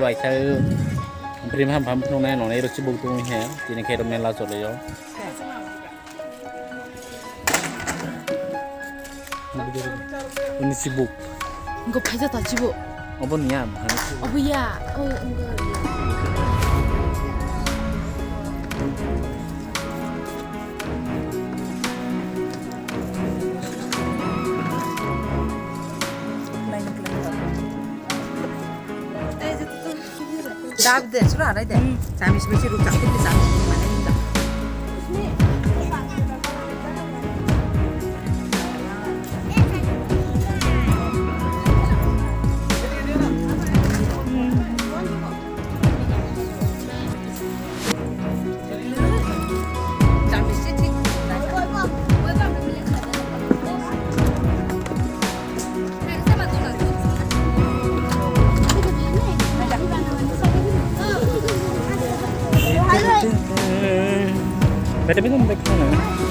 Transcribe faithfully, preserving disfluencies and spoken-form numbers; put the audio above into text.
Waithai brim ham ham phunuknai nonai rw chibuk tong he, tini khe rw mela cholaio. Ini chibuk. Engko phaisa ta chibo. Obo niya, hani chibuk. Obo ya. Oh, engko. Dab de, sura arai de. Chamis besi ruk chakut de chamis ni mana ni da. Bete bete bete.